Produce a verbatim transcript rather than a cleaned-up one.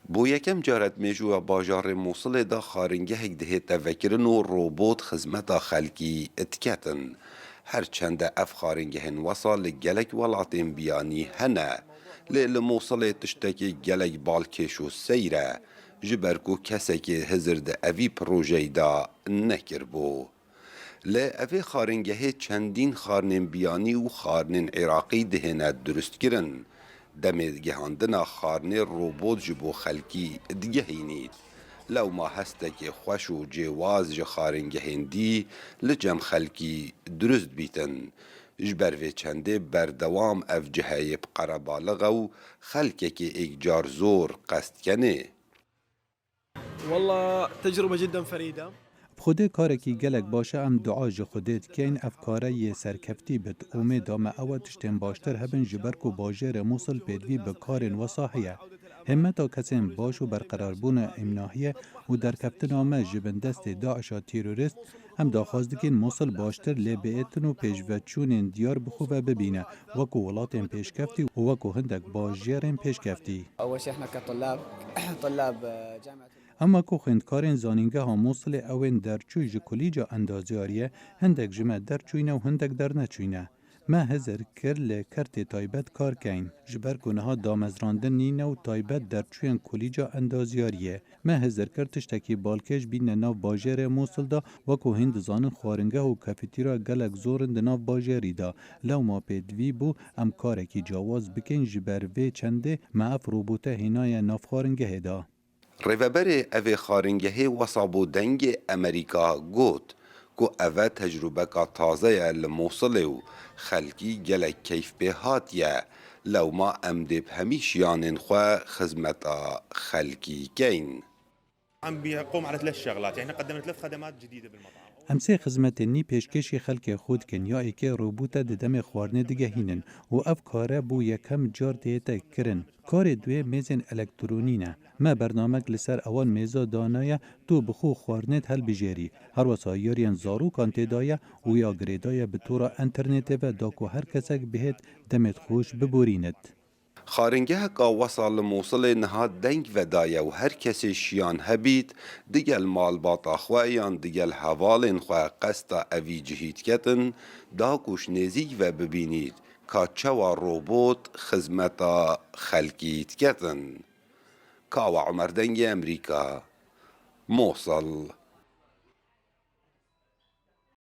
Bo yekem cara di mêjûya bajarê Mûsilê de xaringehek dihête vekirin û robot xizmeta xelkî diketin. Her çende ev xaringehên wesa li gelek welatên biyanî hene, lê li Mûsilê tiştekî gelek balkêş û seyr e, ji ber ku kesekî hizir di evî projeyî de nekiribû. Li evê xaringehê çendîn xarnên biyanî û xarnên Iraqî dihêne durustkirin. Demê gihandina xarnê robot ji bo xelkî digehînît. Lewma hestekê xweş û cêwaz ji xaringehên dî li cem xelkî durust bîtin. Ji ber vê çendê berdewam ev ciheyê bi qerebalix e û xelkekê êkcar zor qest kenê. والله تجربة جدا فريدة. Bi xwedê karekî gelek baş e, em dua ji Xwedê dikeyn ev kare yê serkeftî bit. Umêda me ew e tiştên baştir hebin ji ber ku bajêrê Mûsil pêdivî bi karên wesa heye. Himmeta kesên baş û berqerarbûna îmnahiyê û derkeftina me ji bin destê DAIŞa terorîst, em daxwaz dikin Mûsil baştir lê biêtin û pêşveçûnên diyar bi xwe ve bibîne, wekû welatên pêşkeftî û wekû hindek bajêrên pêşkeftî. أول شيء احنا كطلاب طلاب جامعة Em wekû xwendkarên zanîngeha Mûsilê ewên derçûy ji kulîca endaziyariyê, hindek ji me derçûyne û hindek derneçûyne. Me hizir kir li kertê taybet kar keyn, ji ber ku niha damezrandin nîne û taybet derçûyên kulîca endaziyariyê. Me hizir kir tiştekî balkêş bîne nav bajêrê Mûsil de, wekû hîn dizanin xwaringeh û kafetîra gelek zor in di nav bajêrî de. Lewma pêdivî bû em karekî cawaz bikin, ji ber vê çendê me ev robote hênaye nav xwaringehê de. Rêveberê evê xaringehê wesa bo Dengê Emerîka got ku eve tecrûbeka taze ye li Mûsilê û xelkî gelek keyf pê hatiye. Lewma em dê bi hemî şiyanên xwe xizmeta xelkî keyn. عم بيقوم على ثلاث شغلات، يعني قدمنا ثلاث خدمات جديدة بالمطعم. Em sê xizmetên nî pêşkêşî xelkê xwe dikin, ya êkê robûte di demê xwarinê digehînin û ev kare bo yekem car dihête kirin. Karê duyê mêzên elektronî ne. Me bernamek li ser ewan mêza danaye, tu bi xwe xwarinêt helbijêrî. Herwesa yariyên zarokan tê daye û ya girêdaye bi tora înternetê ve da ku her kesek bihêt demêt xweş biborînit. Xaringeheka wesa li Mûsilê niha deng vedaye û her kesê şiyan hebît, digel malbata xwe yan digel hevalên xwe qesta evî cihî diketin, da ku ji nêzîk ve bibînît ka çawa robot xizmeta xelkî diketin. Kawa Omer Dengê Emerîka, Mosil.